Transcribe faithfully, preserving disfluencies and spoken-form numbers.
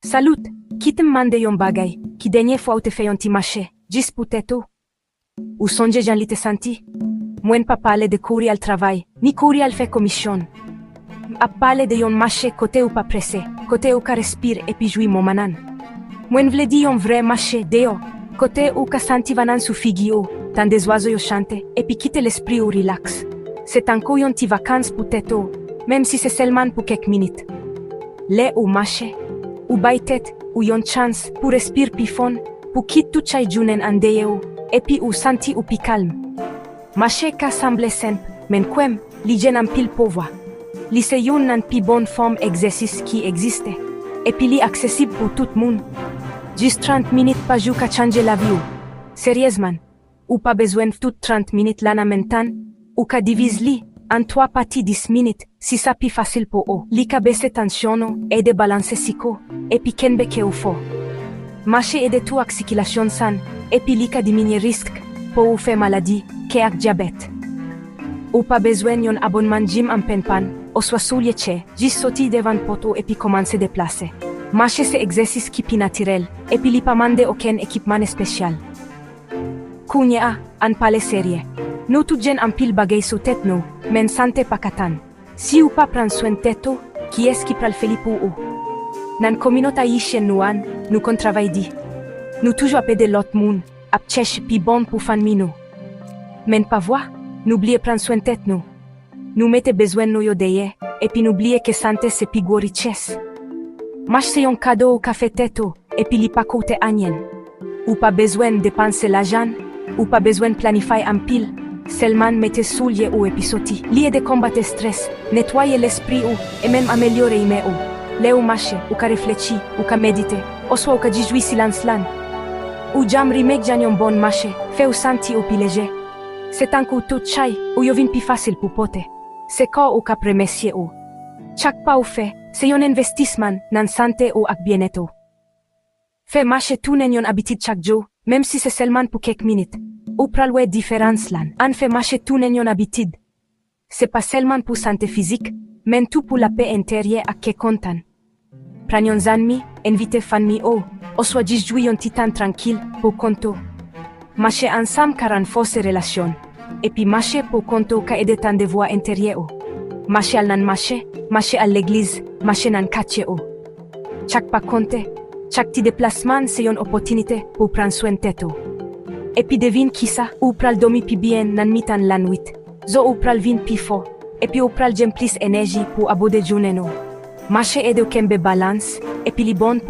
Salut! Kite m mande yon bagay, ki dènye fwa ou te fè yon ti mache, jis pou tèt ou? Ou sonje jan li te santi? Mwen pa pale de kouri al travay, ni kouri al fè komisyon. M ap pale de yon mache kote ou pa prese, kote ou ka respire epi jwi moman nan. Mwen vle di yon vrè mache deyò, kote ou ka santi van nan sou figi ou, tande zwazo yo chante, epi kite lespri ou rilaks. Se tankou yon ti vakans pou tèt ou, menm si se sèlman pou kèk minit. Lè ou mache, ou bay tèt ou yon chans pou respire pi fon, pou kite tout chay jounen an dèyè ou, epi ou santi ou pi kalm. Mache ka sanble senp, men kwè m, li jwenn anpil pouvwa. Li se youn nan pi bon fòm egzèsis ki egziste, epi li aksesib pou tout moun. Jis trant minit pa jou ka chanje lavi ou. Seryezman, ou pa bezwen tout trant minit la nan menm tan, ou ka divize li an twa pati dis minit, si sa pi fasil pou ou. Li ka bese tansyon ou, ede balanse sik ou, epi kenbe kè ou fò. Mache ede tou ak sikilasyon san, epi li ka diminye risk pou ou fè maladi kè ak dyabèt. Ou pa bezwen yon abònman jim an penpan, oswa soulye chè, jis soti devan pòt ou epi kòmanse deplase. Mache se egzèsis ki pi natirèl, epi li pa mande okenn ekipman espesyal. Kounye a, ann pale serye. Nou tout jwenn anpil bagay sou tèt nou, men sante pa ka tann. Si ou pa pran swen tèt ou, kiyès ki pral fè li pou ou? Nan kominote ayisyèn nou an, nou konn travay di. Nou toujou ap ede lòt moun, ap chèche pi bon pou fanmi nou. Men pafwa, nou bliye pran swen tèt nou. Nou mete bezwen nou yo dèyè, epi nou bliye ke sante se pi gwo richès. Mache se yon kado ou ka fè tèt ou, epi li pa koute anyen. Ou pa bezwen depanse lajan, ou pa bezwen planifye anpil, sèlman mete soulye ou epi soti. Li ede konbat estrès, netwaye lespri ou, e menm amelyore imè ou. Lè ou mache, ou ka reflechi, ou ka medite, oswa ou ka jis jwi silans lan. Ou janm remake jan yon bon mache fè ou santi ou pi lejè? Se tankou tout chay ou yo vin pi fasil pou pote. Se kò ou k ap remèsye ou. Chak pa ou fè, se yon envestisman nan sante ou ak byennèt ou. Fè mache tounen yon abitid chak jou, menm si se sèlman pou kèk minit. Ou pral wè diferans lan. Ann fè mache tounen yon abitid. Se pa sèlman pou sante fizik, men tou pou lapè enteryè ak kè kontan. Pran yon zanmi, envite fanmi ou, oswa jis jwi yon ti tan trankil pou kont ou. Mache ansanm ka ranfòse relasyon. Epi mache pou kont ou ka ede tande vwa enteryè ou. Mache al nan mache, mache al legliz, mache nan katye ou. Chak pa konte, chak ti deplasman se yon opòtinite pou pran swen tèt ou. Epi devine kisa, ou pral dòmi pi byen nan mitan lannwit. Zo ou pral vin pi fò, epi ou pral jwenn plis enèji pou abòde jounen ou. Mache ede w kenbe balans, epi li bon pou